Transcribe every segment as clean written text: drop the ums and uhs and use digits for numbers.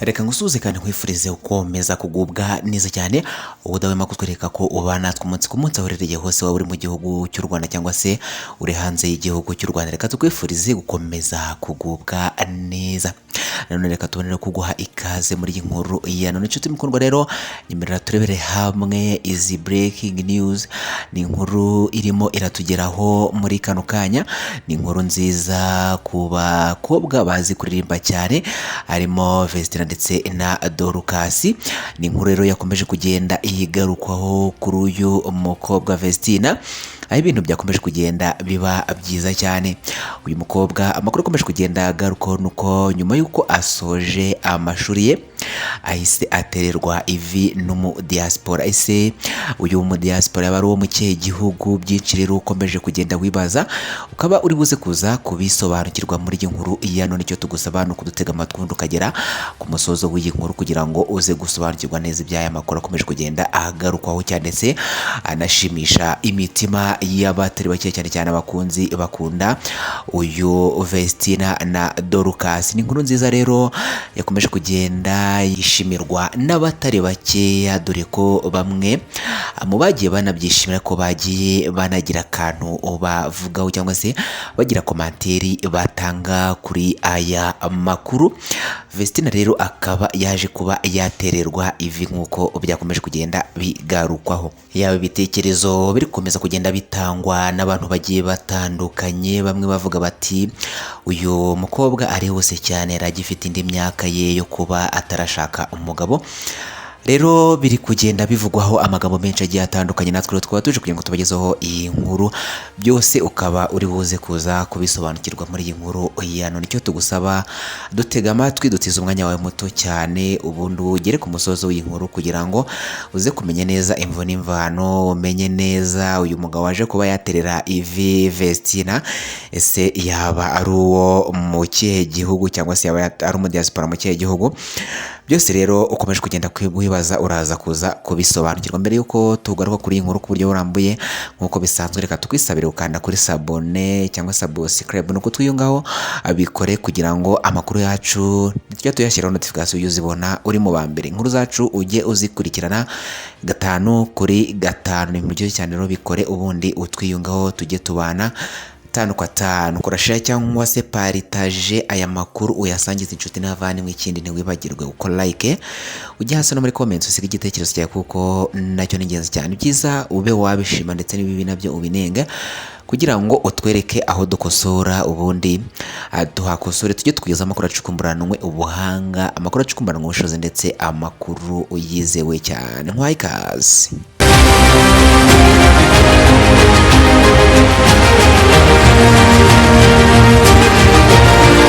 Reka ngusuhuze kandi nkwifurize gukomeza kugubwa neza cyane, ubudahwema kutwereka ko uba natwe umunsi ku munsi aho uherereye hose, waba uri mu gihugu cy'u Rwanda cyangwa se uri hanze y'igihugu cy'u Rwanda. Reka tukwifurize gukomeza kugubwa neza. Nanone reka tubonere kuguha ikaze muri iyi nkuru ya none. Inshuti mukundwa rero, nyemerera turebere hamwe izi breaking news. Ni inkuru irimo iratugeraho muri kano kanya, ni inkuru nziza ku bakobwa bazi kuririmba cyane, harimo Vestina ndetse na Dorcas. Ni inkuru rero yakomeje kugenda igarukwaho kuri uyu mukobwa Vestina, aho ibintu byakomeje kugenda biba byiza cyane. Uyu mukobwa, amakuru akomeje kugenda agarukaho nuko nyuma y'uko asoje amashuri ye ahise atererwa ivi n'umudiaspora. Ese uyu mudiaspora yaba ari uwo mu kihe gihugu? Byinshi rero ukomeje kugenda wibaza, ukaba uri buze kuza kubisobanukirwa muri iyi nkuru ya none. Icyo tugusaba ni ukudutega amatwi ubundi ukagera ku musozo w'iyi nkuru kugira ngo uze gusobanukirwa neza iby'aya makuru akomeje kugenda agarukwaho cyane, ndetse anashimisha imitima y'abatari bake, cyane cyane abakunzi bakunda uyu Vestina na Dorcas. Ni inkuru nziza rero yakomeje kugenda yishimirwa n'abatari bakeya, dore ko bamwe mu bagiye banabyishimira ko bagiye banagira akantu bavugaho cyangwa se bagira commentaire batanga kuri aya makuru. Vestina rero akaba yaje kuba yatererwa ivi nk'uko byakomeje kugenda bigarukwaho. Yaba ibitekerezo biri gukomeza kugenda bitangwa n'abantu bagiye batandukanye, bamwe bavuga bati uyu mukobwa arihuse cyane, yari agifite indi myaka ye yo kuba atarashaka umugabo. Rero biri kugenda bivugwaho amagambo menshi agiye atandukanye, natwe rero twaba tuje kugira ngo tubagezeho iyi nkuru, byose ukaba uri buze kuza kubisobanukirwa muri iyi nkuru ya none. Icyo tugusaba, dutega amatwi, dutize umwanya wawe muto cyane, ubundi ugere ku musozo w'iyi nkuru kugira ngo uze kumenya neza imvo n'imvano, umenye neza uyu mugabo waje kuba yaterera ivi Vestina, ese yaba ari uwo mu kihe gihugu cyangwa se yaba ari umudiaspora mu kihe gihugu? Byose rero ukomeje kugenda wibaza, uraza kuza kubisobanukirwa. Mbere y'uko tugaruka kuri iyi nkuru ku buryo burambuye nk'uko bisanzwe, reka tukwisabire gukanda kuri s'abonner cyangwa subscribe, nuko twiyungaho abikore kugira ngo amakuru yacu tujye tuyashyiraho notification ujye uzibona uri mu ba mbere, inkuru zacu ujye uzikurikirana gatanu kuri gatanu. Ni ibintu byiza cyane rero, bikore ubundi utwiyungaho tujye tubana tanu kwa tanu. Kora share cyangwa se partage aya makuru, uyasangize inshuti n'abavandimwe. Ikindi, ntiwibagirwe gukora like, ujye hasi no muri comments usige igitekerezo cyawe kuko nacyo ni ingenzi cyane. Ibyiza ube wabishima ndetse n'ibibi nabyo ubinenge kugira ngo utwereke aho dukosora, ubundi tuhakosore, tujye tugeza amakuru acukumburanwe ubuhanga, amakuru acukumburanwe ubushobozi, ndetse amakuru yizewe cyane. Nkwaye ikaze.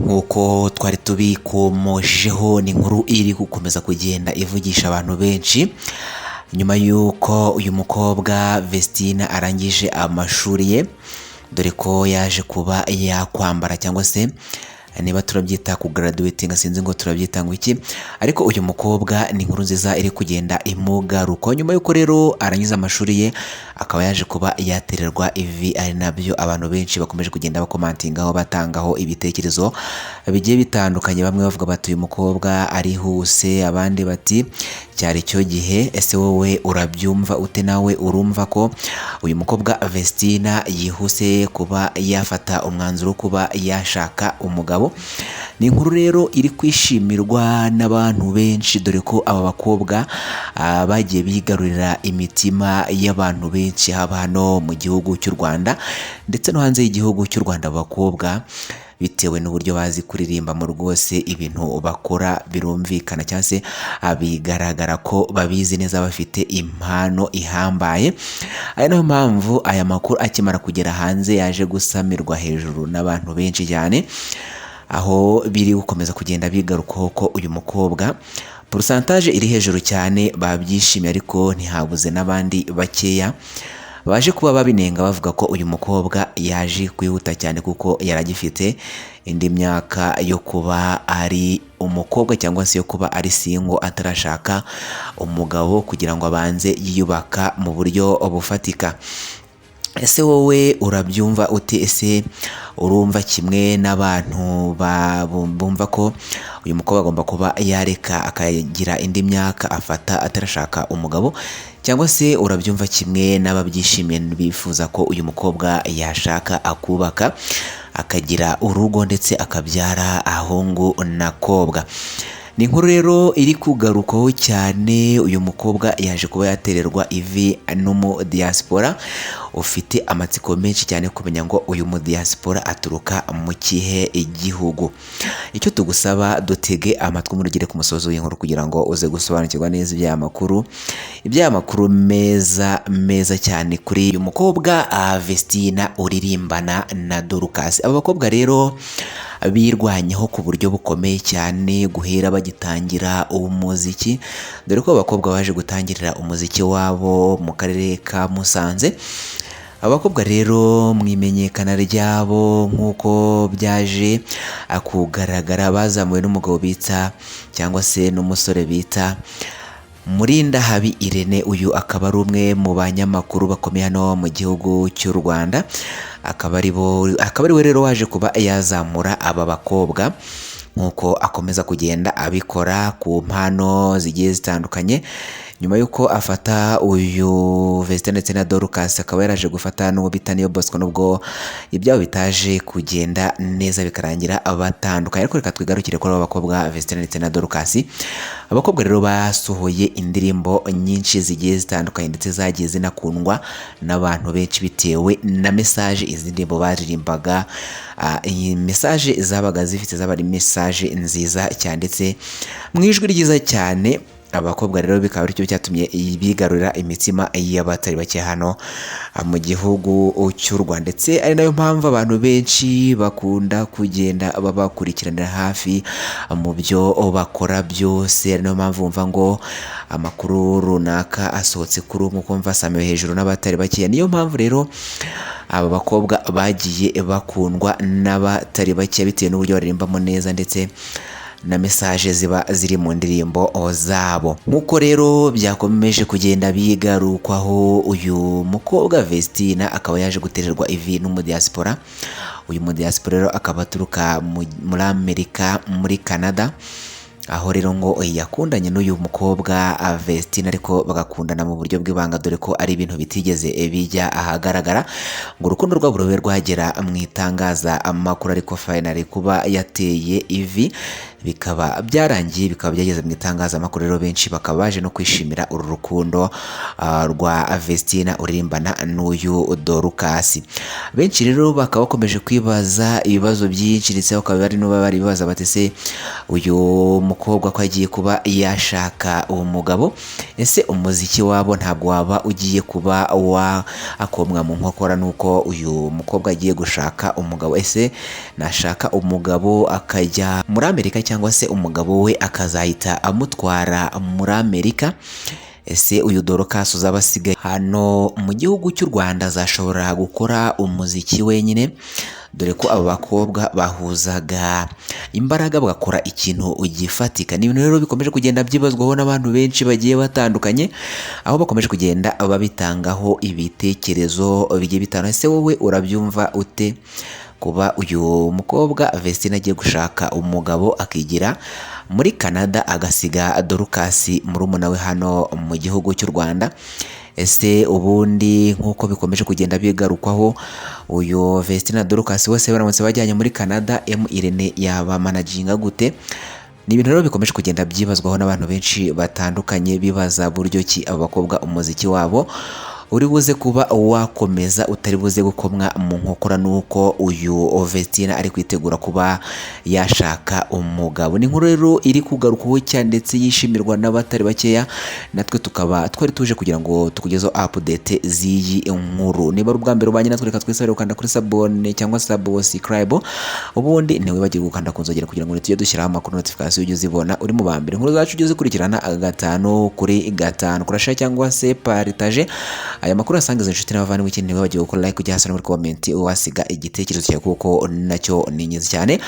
Nk'uko twari tubikomojeho, ni inkuru iri gukomeza kugenda ivugisha abantu benshi nyuma y'uko uyu mukobwa Vestina arangije amashuri ye, dore ko yaje kuba yakwambara cyangwa se niba turabyita ku graduating, sinzi ngo turabyita ngo iki, ariko uyu mukobwa ni inkuru nziza iri kugenda imugaruka nyuma y'uko rero arangiza amashuri ye akaba yaje kuba yatererwa ivi, ari nabyo abantu benshi bakomeje kugenda bakomantingaho, batangaho ibitekerezo bigiye bitandukanye. Bamwe bavuga bati uyu mukobwa arihuse, abandi bati cyari cyo gihe. Ese wowe urabyumva ute? Nawe urumva ko uyu mukobwa Vestina yihuse kuba yafata umwanzuro wo kuba yashaka umugabo? Ni inkuru rero iri kwishimirwa n'abantu benshi, dore ko aba bakobwa bagiye bigarurira imitima y'abantu benshi, haba hano mu gihugu cy'u Rwanda ndetse no hanze y'igihugu cy'u Rwanda. Abakobwa bitewe n'uburyo bazi kuririmbamo rwose, ibintu bakora birumvikana cyangwa se bigaragara ko babizi neza, bafite impano ihambaye. Ari nayo mpamvu aya makuru akimara kugera hanze yaje gusamirwa hejuru n'abantu benshi cyane, aho biri gukomeza kugenda bigarukaho ko uyu mukobwa pourcentage iri hejuru cyane babyishimiye, ariko ntihabuze n'abandi bakeya baje kuba babinenga, bavuga ko uyu mukobwa yaje kwihuta cyane kuko yari agifite indi myaka yo kuba ari umukobwa cyangwa se yo kuba ari single, atarashaka umugabo, kugira ngo abanze yiyubaka mu buryo bufatika. Ese wowe urabyumva ute? Ese urumva kimwe n'abantu bumva ko uyu mukobwa agomba kuba yareka akagira indi myaka afata atarashaka umugabo, cyangwa se urabyumva kimwe n'ababyishimiye bifuza ko uyu mukobwa yashaka akubaka akagira urugo ndetse akabyara ahungu na kobwa? Ni inkuru rero iri kugarukwaho cyane. Uyu mukobwa yaje kuba yatererwa ivi n'umudiyasipora. Ufite amatsiko menshi cyane kumenya ngo uyu mudiyasipora aturuka mu kihe gihugu. Icyo tugusaba, dutege amatwi murugere ku musozi w'inkuru kugira ngo uze gusobanukirwa neza iby'aya makuru, iby'aya makuru meza meza cyane kuri uyu mukobwa Vestina uririmbana na Dorcas. Aba bakobwa rero birwanyeho ku buryo bukomeye cyane guhera bagitangira umuziki, dore ko abakobwa baje gutangirira umuziki wabo mu karere ka Musanze. Abakobwa rero mu imenyekana ryabo, nk'uko byaje kugaragara, bazamuwe n'umugabo bita cyangwa se n'umusore bita Murindahabi Irene. Uyu akaba ari umwe mu banyamakuru bakomeye hano mu gihugu cy'u Rwanda, akaba ari we rero waje kuba yazamura aba bakobwa nk'uko akomeza kugenda abikora ku mpano zigiye zitandukanye. Nyuma y'uko afata uyu Vestine ndetse na Dorcas, akaba yaraje gufata n'uwo bita Niyo Bosco, nubwo ibyabo bitaje kugenda neza bikarangira batandukanye. Ariko reka twigarukire kuri aba bakobwa Vestine ndetse na Dorcas. Abakobwa rero basohoye indirimbo nyinshi zigiye zitandukanye ndetse zagiye zinakundwa n'abantu benshi bitewe na message izi ndirimbo baririmbaga. Iyi message zabaga zifite zaba ari message nziza cyane ndetse mu ijwi ryiza cyane. Abakobwa rero bikaba aricyo cyatumye bigarurira imitima y'abatari bake hano mu gihugu cy'u Rwanda, ndetse ari nayo mpamvu abantu benshi bakunda kugenda babakurikiranira hafi mu byo bakora byose. Ari nayo mpamvu bumva ngo amakuru runaka asohotse kuri umwe ukumva asamiwe hejuru n'abatari bakeya. Niyo mpamvu rero aba bakobwa bagiye bakundwa n'abatari bake bitewe n'uburyo baririmbamo neza ndetse na message ziba ziri mu ndirimbo zabo. Nk'uko rero byakomeje kugenda bigarukwaho, uyu mukobwa Vestina akaba yaje gutererwa ivi n'umudiyasipora. Uyu mudiyasipora rero akaba aturuka muri Amerika, muri Canada, aho rero ngo yakundanye n'uyu mukobwa Vestine, ariko bagakundana mu buryo bw'ibanga, dore ko ari ibintu bitigeze bijya ahagaragara ngo urukundo rwabo rube rwagera mu itangazamakuru. Ariko finally kuba yateye ivi bikaba byarangiye, bikaba byageze mu itangazamakuru. Rero benshi bakaba baje no kwishimira uru rukundo rwa Vestina uririmbana n'uyu Dorcas. Benshi rero bakaba bakomeje kwibaza ibibazo byinshi, ndetse bakaba bari n'uba bari bibaza bati: "Se uyu mukobwa ko agiye kuba yashaka uwo mugabo, ese umuziki wabo ntabwo waba ugiye kuba wakomwa mu nkokora nuko uyu mukobwa agiye gushaka umugabo? Ese nashaka umugabo akajya muri Amerika, cyangwa se umugabo we akazahita amutwara muri Amerika, ese uyu Dorcas uzaba asigaye hano mu gihugu cy'u Rwanda azashobora gukora umuziki wenyine?" Dore ko aba bakobwa bahuzaga imbaraga bagakora ikintu gifatika. Ni ibintu rero bikomeje kugenda byibazwaho n'abantu benshi bagiye batandukanye, aho bakomeje kugenda babitangaho ibitekerezo bigiye bitandukanye. Ese wowe urabyumva ute kuba uyu mukobwa Vestine agiye gushaka umugabo akigira muri Canada, agasiga Dorcas murumuna we hano mu gihugu cy'u Rwanda? Ese ubundi nk'uko bikomeje kugenda bigarukwaho, uyu Vestine na Dorcas bose baramutse bajyanye muri Canada, M Irene yaba managinga gute? Ni ibintu rero bikomeje kugenda byibazwaho n'abantu benshi batandukanye, bibaza buryo ki aba bakobwa umuziki wabo uri buze kuba wakomeza utari buze gukomwa mu nkokora nuko uyu Vestina ari kwitegura kuba yashaka umugabo. Ni inkuru rero iri kugarukwaho cyane ndetse yishimirwa n'abatari bakeya, natwe tukaba twari tuje kugira ngo tukugezeho update z'iyi nkuru. Niba ari ubwa mbere ubanye natwe, reka twisabire gukanda kuri s'abonner cyangwa subscribe, ubundi ntiwibagirwe gukanda ku nzogera kugira ngo tujye dushyiraho amakuru, notification ujye uzibona uri mu ba mbere. Inkuru zacu ujye uzikurikirana 5 kuri 5, kurasha cyangwa se partage. Aya makuru asangiza inshuti n'abavandimwe. Ikindi, ntiwibagirwe gukora like, ujya hasi no muri comment wasiga igitekerezo cyawe, kuko nacyo ni ingenzi cyane.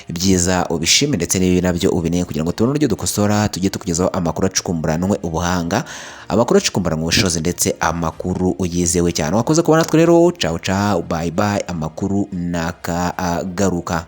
Ibyiza ubishime ndetse n'ibibi nabyo ubinenge, kugira ngo tubone uburyo dukosora, tujye tukugezaho amakuru acukumburanwe ubuhanga, amakuru acukumburanwe ubushobozi, ndetse amakuru yizewe cyane. Wakoze kubona natwe rero. Ciao ciao, bye bye, amakuru nakagaruka.